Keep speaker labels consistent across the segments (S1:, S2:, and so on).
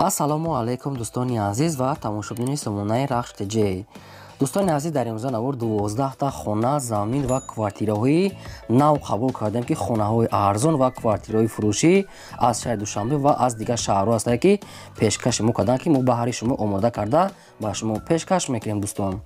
S1: Ассалому алайкум дӯстони азиз ва тамошобинони сомонаи Рахш ТЖ. Дӯстони азиз, дар имрӯза навор 12та хона, замин ва квартираҳои нав қабул кардем, ки хонаҳои арзон ва квартираҳои фурӯшӣ аз шаҳри Душанбе ва аз дигар шаҳрҳо ҳастанд, ки пешкаши мо карданд, ки мо баҳри шумо омода карда ба шумо пешкаш мекунем. Дӯстон,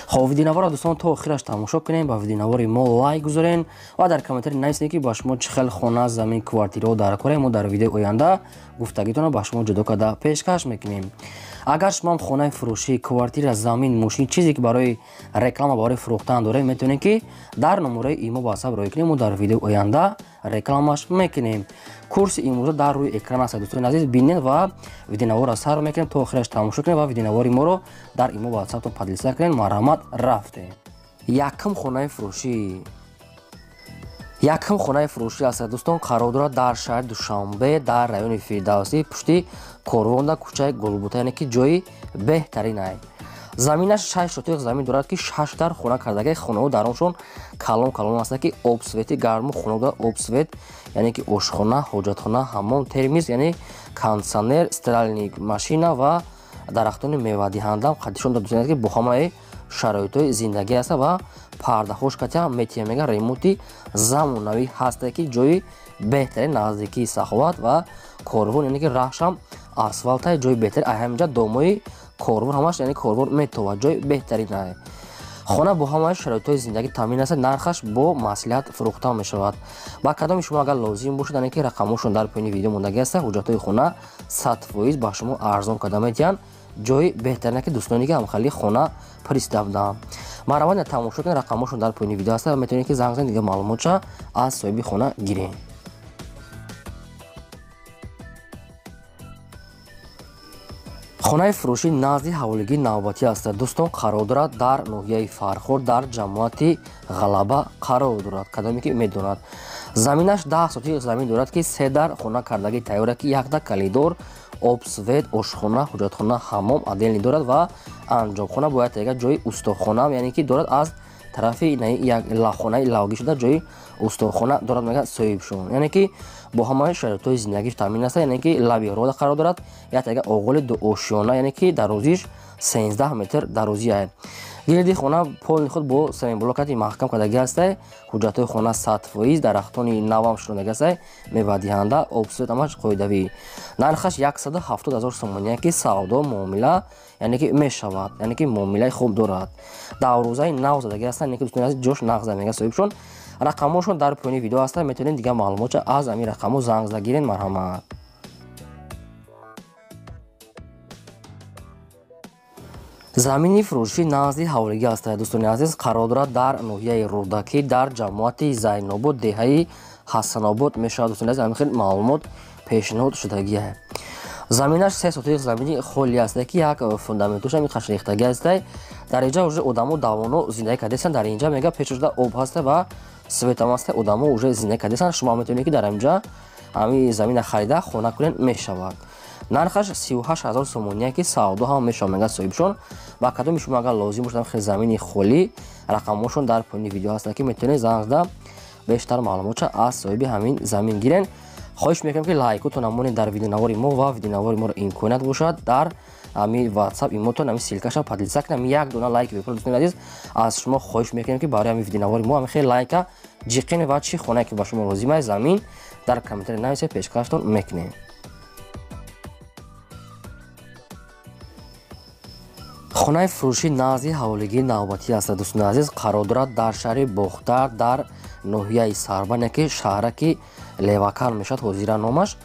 S1: хоб, видеонаворро дӯстон то охираш тамошо кунем, ба видеонавори мо лайк гузорен ва дар комментари нависед, ки ба шумо чӣ хел хона, замин, квартираҳо дар кора. Мо дар видеои оянда гуфтагитонро ба шумо ҷудо карда пешкаш мекунем. Агар шумоам хонаи фурӯшӣ, квартира, замин, мошин, чизе ки барои реклама, барои фурӯхтан доред, метавонед, ки дар номураи имо WhatsApp рӯй кунем, мо дар видеои оянда рекламаш мекунем. Курси имрӯза дар рӯи экран аст, дӯстони азиз, бинед ва видеонаворро сар мекунем, то охираш тамошо кунем ва видеонавори моро дар имо WhatsApp-тон поделиться кунед. Марҳамат, рафтем. Якум хонаи фурӯшӣ. Якум хонаи фурӯшӣ аст, дӯстон, қарор дорад дар шаҳри Душанбе, дар райони Фирдавсӣ, пушти Корвонда, кӯчаи Гулбута, яъне ки ҷои беҳтаринай. Заминаш 6 сотиқ замин дорад, ки 6 дар хона кардаги, хонаҳо дароншон калон калон аст, ки обсвети гарму хона дорад, обсвет, яъне ки ошхона, ҳоҷатхона, ҳаммом, термиз, яъне кондитсионер, стиральный машина ва дарахтони мевадиҳанда қадишон дод, ки бо ҳамаи шароитҳои зиндагӣ аст ва пардаҳош катя метия мега, ремонти замонавӣ ҳаста, ки ҷои беҳтарин, наздикии Саховат ва Корвон, яъне ки раҳшам асфалтай, ҷои беҳтарин. Ай ҳаминҷа домои Корвон ҳамаш, яъне Корвон метовад, ҷои беҳтарин. Ай хона бо ҳамаи шароитҳои зиндагӣ таъмин аст, нархаш бо маслиҳат фурӯхта мешавад. Ба кадоми шумо агар лозим бошад, яъне ки рақамҳошон дар поёни видео мондагӣ аст, ҳуҷҷатҳои хона 100% ба шумо арзон карда метиҳанд. Ҷои беҳтарина, ки дӯстоне ки ҳамхали хона приста буданд, марҳамат, тамошо кунед, рақамҳошон дар поёни видео аст ва метавонед, ки занг занед, дигар маълумотша аз соҳиби хона гиред. Хонаи фурӯшӣ назди ҳаволигии навбатӣ аст, дӯстон, қарор дорад дар ноҳияи Фархор, дар ҷамоати Ғалаба қарор дорад, кадоме ки медонад. Заминаш 10 сотиқ замин дорад, ки се дар хона кардагӣ тайёра, ки якда калидор, обсвет, ошхона, ҳуҷҷатхона, ҳаммом отдельный дорад ва анҷомхона бояд тега ҷои устохона, яъне ки дорад аз тарафи як хонаи лавгӣ шуда ҷои устохона дорад, мега соҳибшон, яъне ки бо ҳамаи шароитҳои зиндагиш таъмин аст, яъне ки лаби рода қарор дорад, як тега оғоли дуошёна, яъне ки дарозиш 13 метр дарозӣ аст. Гирди хона полни худ бо семенблокати маҳкам кардагӣ аст, ҳуҷҷатҳои хона 100%, дарахтони навам шунодагӣ аст, мевадиҳанда, обсвет ҳамаш қоидавӣ. Нархаш 170 000 сомонӣ, ки савдо муомила, яъне ки мешавад, яъне ки муомилаи хуб дорад. Даврӯзаи нав задагӣ аст, яъне ки дӯстони азиз, ҷош нағза, мега соҳибшон. Рақамҳошон дар поёни видео ҳастанд, метавонед дигар маълумотша аз ҳамин рақамҳо занг зада гиред. Марҳамат. Замини фурӯшӣ назди ҳавлигӣ аст, дӯстони азиз, қарор дорад дар ноҳияи Рӯдакӣ, дар ҷамоати Зайнобод, деҳаи Ҳасанобод мешавад. Дӯстони азиз, ҳамин хел маълумот пешниҳод шудагиа. Заминаш 3 сотиқ замини холӣ аст, ки як фундаментош ҳамин қашрехтагӣ аст. Дар инҷа уже одамо давоно зиндагӣ кардастанд, дар инҷа мега пеш шуда об ҳаста ва светам аст, одамо уже зиндагӣ кардастанд. Шумо метавонед, ки дар инҷа ҳамин замина харида хона кунед, мешавад. Нархаш 38 000 сомонӣ, ки савдо ҳам мешавад, мега соҳибшон. Ба кадоми шумо агар лозим бошад хел замини холӣ, рақамҳошон дар поёни видео ҳастанд, ки метавонед занг зада бештар маълумотша аз соҳиби ҳамин замин гирен. Хоҳиш мекунем, ки лайкотон намонед дар видеонавори мо ва видеонавори моро имконият бошад дар ҳами WhatsApp имотон ҳами ссылкаша поделиться кунем, як дона лайк бепул. Дӯстони азиз, аз шумо хоҳиш мекунем, ки барои ҳами видеонавори мо ҳами хел лайка ҷиқин ва чӣ хонае ки ба шумо лозим аст замин дар комментари нависед, пешкаштон мекунем. Хонаи фурӯшӣ назди ҳаволигии навбатӣ аст, дӯстони азиз, қарор дорад дар шаҳри Бохтар, дар ноҳияи Сарбан, яке шаҳраки Левакан мешавад ҳозира номаш.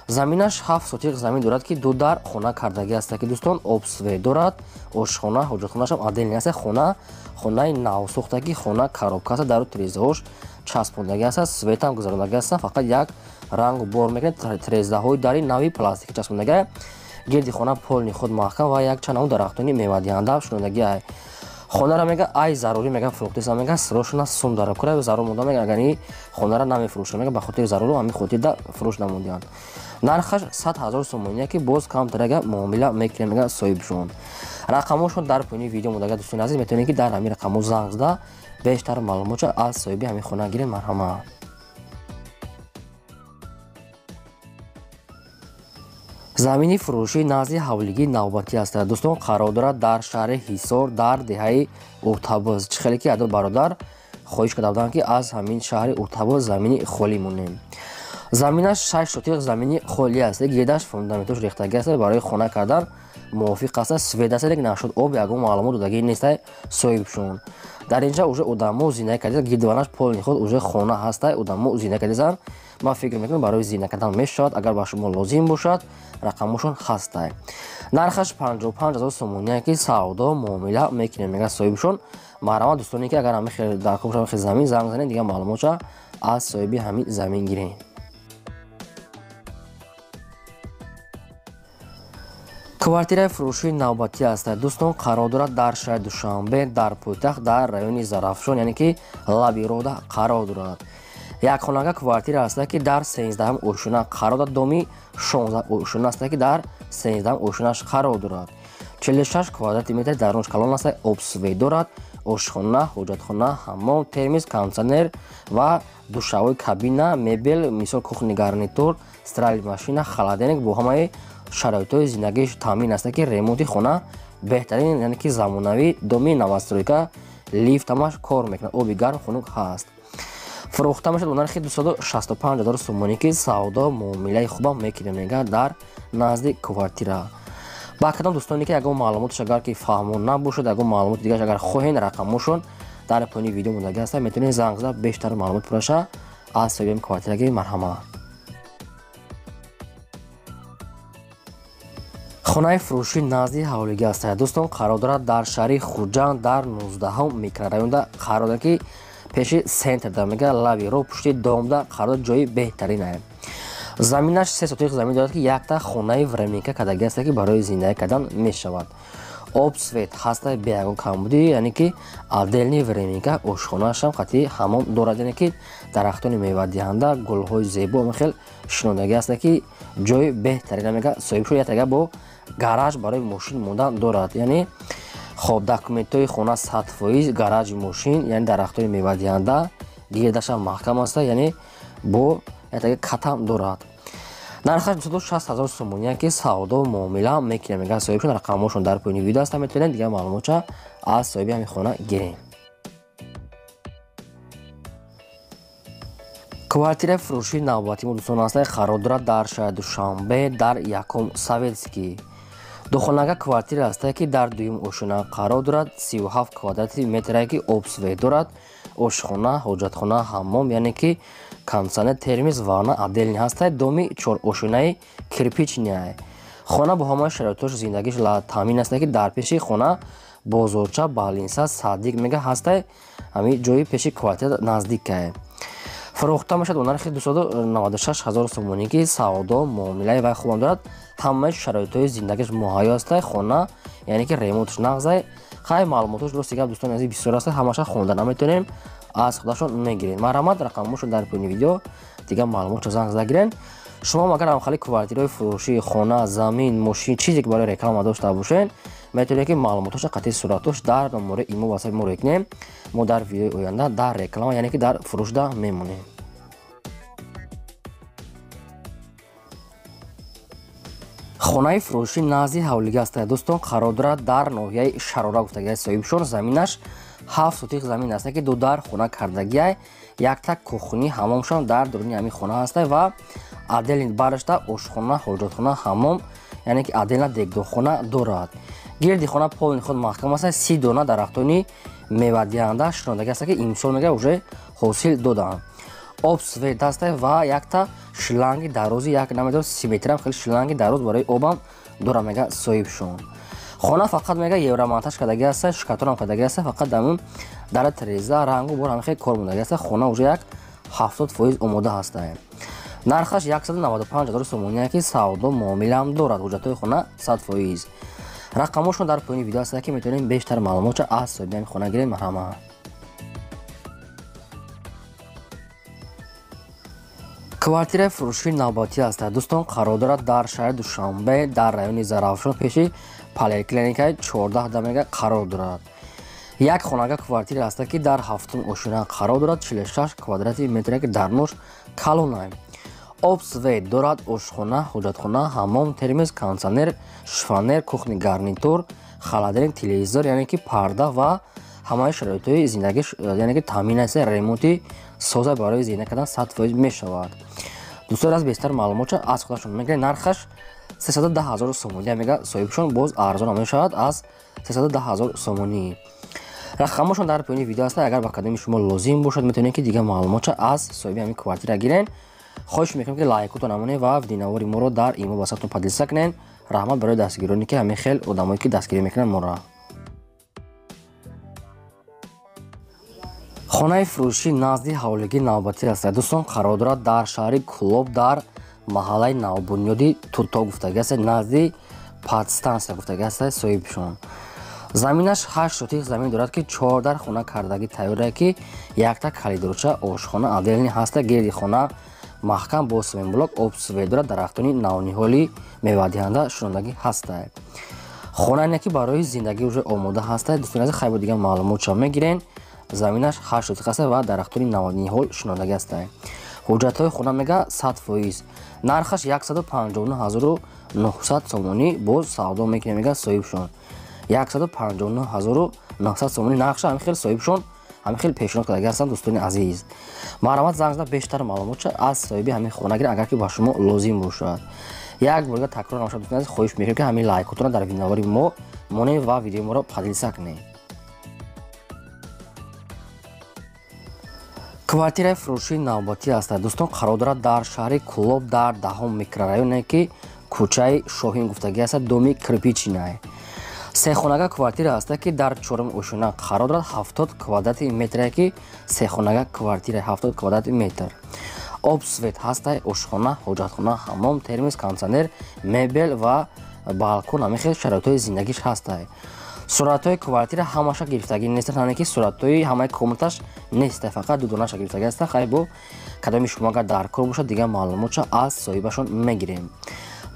S1: Заминаш 7 сотиқ замин дорад, ки ду дар хона кардагӣ аст, ки дӯстон обсвет дорад, ошхона, ҳоҷатхонашам отдельный аст, хона хонаи навсохтагӣ, хона коробка аст, дару тирезаҳош часпондагӣ аст, светам гузарондагӣ аст, фақат як ранг бор мекунад, тирезаҳои дари нави пластики часпондагӣ. Гирди хона полни худ маҳкам ва якчанд намуд дарахтони мевадиҳанда шунодагӣ ай. Хонаро мега ай зарурӣ мега фурӯхтеса, мега сирошона сум дара кура зарур монда, мега агар хонаро намефурӯша, мега ба хотири заруру ҳамин хотирда фурӯш намудиҳанд. Нархаш 100 000 сомонӣ, ки боз камтарага муомила мекунем, мега соҳибшон. Рақамҳошон дар поёни видео мондага, дӯстони азиз, метавонед, ки дар ҳамин рақамҳо занг зада бештар маълумотша аз соҳиби ҳамин хона гиред. Марҳамат. Замини фурӯшӣ назди ҳавлигии навбатӣ аст. Дӯстон, қарор дорад дар шаҳри Ҳисор, дар деҳаи Уртабоз. Чӣ хеле ки адо бародар хоҳиш карда буданд, ки аз ҳамин шаҳри Уртабоз замини холӣ монем. Заминаш 6 сотиқ замини холӣ аст. Гирдаш фундаментош рехтагӣ аст, барои хона кардан мувофиқ аст. Свет аст, лек нашуд об, ягон маълумот додагӣ нест соҳибшон. Дар инҷа уже одамо зиндагӣ карданд, гирдванаш полни худ уже хона ҳаст, одамо зиндагӣ карданд. Ман фикр мекунам барои зиндагӣ кардан мешавад. Агар ба шумо лозим бошад, рақамошон ҳаст. Нархаш 55 000 сомонӣ, ки савдо муомила мекунем, мегӯяд соҳибшон. Марҳамат дӯстоне, ки агар ҳамин хел дар кор бошад, замин занг занед, дигар маълумотша аз соҳиби ҳамин замин гиред. Квартираи фурӯшии навбатӣ аст. Дӯстон, қарор дорад дар шаҳри Душанбе, дар пойтахт, дар райони Зарафшон, яъне ки лаби роҳда қарор дорад. Якхонага квартира аст, ки дар 13-ум ошёна қарор дорад. Доми 16 ошёна аст, ки дар 13-ум ошёнаш қарор дорад. 46 квадрати метр дарунаш калон аст, обсвет дорад, ошхона, ҳоҷатхона, ҳаммом, термис, кондитсионер ва душавои кабина, мебел, мисол кухни гарнитур, стиральная машина, холодильник бо ҳамаи шароитҳои зиндагиш таъмин аст, ки ремонти хона беҳтарин, яъне ки замонавӣ, доми новостройка, лифт ҳамаш кор мекунад, оби гарм хунук ҳаст. Фурӯхта мешавад бо нархи 265 000 сомонӣ, ки савдо муомилаи хубам мекунем, мегӯяд дар назди квартира. Ба кадом дӯстоне ки ягон маълумоташ агар ки фаҳмон набошад, ягон маълумоти дигараш агар хоҳед, рақамошон дар поёни видео мондагӣ ҳаст, метавонед занг зада бештар маълумот пураша аз соҳиби квартира гиред. Марҳамат. Хонаи фурӯшӣ назди ҳавлигӣ аст. Дӯстон, қарор дорад дар шаҳри Хуҷанд, дар 19-ум микрорайонда қарор дорад, ки пеши центрда, мега лаби роҳ, пушти домда қарор, ҷои беҳтарин аст. Заминаш 3 сотиқ замин дорад, ки якта хонаи временка кардагӣ аст, ки барои зиндагӣ кардан мешавад. Об свет ҳаст, бе ягон камбудӣ, яъне ки отдельный временка, ошхонаашам қатъи ҳаммом дорад, яъне ки дарахтони мевадиҳанда, гулҳои зебо хел шинондагӣ аст, ки ҷои беҳтарин, мега соҳиб шуд. Яктага бо гараж барои мошин мондан дорад, яъне хоб документҳои хона 100%, гаражи мошин, яъне дарахтони мевадиҳанда, гирдашам маҳкам аст, яъне бо яктага катам дорад. Нархаш 260 000 сомонӣ, ки савдо муомила мекунем, мегӯяд соҳибшон. Рақамҳошон дар поёни видео аст, метавонед дигар маълумотша аз соҳиби ҳамин хона гиред. Квартираи фурӯшии навбатӣ мо дӯстон аст, қарор дорад дар шаҳри Душанбе, дар якум Советский. Духонага квартира аст, ки дар дуюм ошёна қарор дорад, 37 квадрати метре, ки обсвет дорад, ошхона, ҳоҷатхона, ҳаммом, яъне ки кондитсионер, термис, ванна отдельный ҳаст. Доми чорошёнаи кирпичный. Хона бо ҳамаи шароитош зиндагиш таъмин аст, ки дар пеши хона бозорча, балинса, садик мега ҳаст, ҳамин ҷои пеши квартира наздикае. Фурӯхта мешавад бо нархи 296 000 сомонӣ, ки савдо муомилаи вай хубам дорад, ҳамаи шароитҳои зиндагиш муҳайё аст. Хона яъне ки ремонтш нағзай. Хай маълумотош рости гап дӯстони азиз бисёр аст, ҳамаша хонда наметавонем, аз худашон мегиред. Марҳамат, рақамҳошон дар поёни видео, дигар маълумотшо занг зада гиред. Шумо агар ҳамхали квартираҳои фурӯшӣ, хона, замин, мошин, чизе ки барои реклама дошта бошед, метавонед ки маълумотоша қатъи суратош дар номораи имо ватсапи мо рӯй кунем. Мо дар видеои оянда дар реклама, яъне ки дар фурӯшда мемонем. Хонаи фурӯшӣ назди ҳавлигӣ аст. Дӯстон, қарор дорад дар ноҳияи Шарора, гуфтагиаст соҳибшон. Заминаш 7 сотиқ замин аст, ки ду дар хона кардагиай, якта кухни, ҳаммомшон дар дуруни ҳамин хона ҳаст ва отдельный барашта ошхона, ҳоҷатхона, ҳаммом, яъне ки отдельна дегдонхона дорад. Гирди хона полни худ маҳкам аст, 30 дона дарахтони мевадиҳанда шинондагӣ аст, ки имсол мега уже ҳосил доданд. Об свет аст ва якта шланги дарози як намедонам 30 метрам хеле шланги дароз барои обам дорад, мега соҳибшон. Хона фақат мега евромонтаж кардагӣ аст, шкатурам кардагӣ аст, фақат дамун дар треза рангу бор ҳамин хел кор мондагӣ аст. Хона уже як 70% омода ҳаст. Нархаш 195 000 сомонӣ, ки савдо муомилаам дорад, ҳуҷҷатҳои хона 100%. Рақамҳошон дар поёни видео аст, ки метавонед бештар маълумотша аз соҳиби ҳамин хона гиред. Марҳамат. Квартираи фурӯшии навбатӣ аст. Дӯстон, қарор дорад дар шаҳри Душанбе, дар райони Зарафшон, пеши поликлиникаи 14 дамега қарор дорад. Як хонага квартира аст, ки дар ҳафтум ошёна қарор дорад, 46 квадрати метре, ки дарнуш калонай. Об свет дорад, ошхона, ҳоҷатхона, ҳаммом, термос, кондитсионер, шифонер, кухни гарнитур, холодильник, телевизор, яъне ки парда ва ҳамаи шароитҳои зиндагиш, яъне ки таъмин аст. Ремонти соза барои зиндагӣ кардан 100% мешавад. Дӯстон, аз бештар маълумотша аз худашон мегиред. Нархаш 310 ҳазор сомонӣ мега соҳибшон, боз арзон мешавад аз 310 ҳазор сомонӣ. Рақамошон дар поёни видео аст. Агар ба кадоми шумо лозим бошад, метавонед ки дигар маълумотша аз соҳиби ҳамин квартира гирен. Хоҳиш мекунем, ки лайкотон намонед ва видеонавори моро дар имо васатон поделиться кунед. Раҳмат барои дастгироне, ки ҳамин хел одамое ки дастгирӣ мекунанд моро. Хонаи фурӯшӣ назди ҳавлигии навбатӣ аст. Дӯстон, қарор дорад дар шаҳри Кӯлоб, дар маҳаллаи навбунёди Туто гуфтагӣ аст, назди подстансия гуфтагӣ аст соҳибшон. Заминаш 8 сотих замин дорад, ки 4 дар хона кардагӣ тайёр, ки якта калидорча, ошхона отдельный ҳаста, гирди хона маҳкам бо семенблок, об свет дорад, дарахтони навниҳоли мевадиҳанда шунондагӣ ҳаста. Хона ине ки барои зиндагӣ уже омода ҳаста. Дӯстони азиз, хайбо дигар маълумотша мегирен. Заминаш 8 сотих аст ва дарахтони навниҳол шунондагӣ ҳаста. Ҳуҷҷатҳои хона мега 100%. Нархаш 159 900 сомонӣ, боз савдо мекунем мега соҳибшон. 159 900 сомонӣ нархша ҳамин хел соҳибшон ҳамин хел пешниҳод кардагӣ ҳастанд. Дӯстони азиз, марҳамат, занг зада бештар маълумотша аз соҳиби ҳамин хона гиред, агар ки ба шумо лозим бошад. Як бор дигар такрор намошад, дӯстони азиз, хоҳиш мекунем, ки ҳамин лайкотонро дар видеонавори мо монед ва видеои моро поделиться кунед. Квартираи фурӯшии навбатӣ аст. Дӯстон, қарор дорад дар шаҳри Кӯлоб, дар 10 микрорайоне, ки кӯчаи Шоҳин гуфтагӣ аст, доми кирпичинай. Сехонага квартира аст, ки дар чорум ошёна қарор дорад, 70 квадрати метре, ки сехонага квартира 70 квадрати метр. Об свет ҳаста, ошхона, ҳоҷатхона, ҳаммом, термос, кондитсионер, мебел ва балкон, ҳамин хел шароитҳои зиндагиш ҳаста. Суратҳои квартира ҳамаша гирифтагӣ нестанд, яъне ки суратҳои ҳамаи комнаташ нест, фақат ду донаша гирифтагӣ ҳастанд. Хай бо кадоми шумо агар дар кор бошад, дигар маълумотша аз соҳибашон мегирем.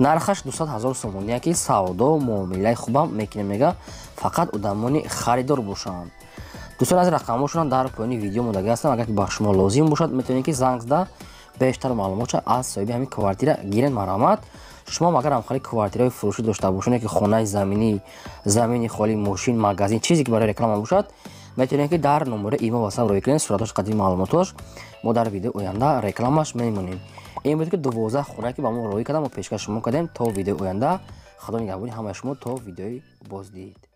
S1: Нархаш 200 ҳазор сомонӣ, ки савдо муомилаи хубам мекунем мега, фақат одамони харидор бошанд. Дӯстон, аз рақамҳошон дар поёни видео мондагӣ ҳастанд. Агар ки ба шумо лозим бошад, метавонед ки занг зада бештар маълумотша аз соҳиби ҳамин квартира гиред. Марҳамат, шумо агар ҳамхели квартираҳои фурӯшӣ дошта бошед, ки хонаи заминӣ, замини холӣ, мошин, магазин, чизе ки барои реклама бошад, метавонед ки дар номери имо васап рӯй кунед. Суратош қадими маълумотош мо дар видеои оянда рекламаш мемонем. Ин буд ки 12 хонае ки ба мо роҳӣ кардам, мо пешкаш шумо кардем. То видеои оянда, худо нигаҳбони ҳамаи шумо, то видеои боздид.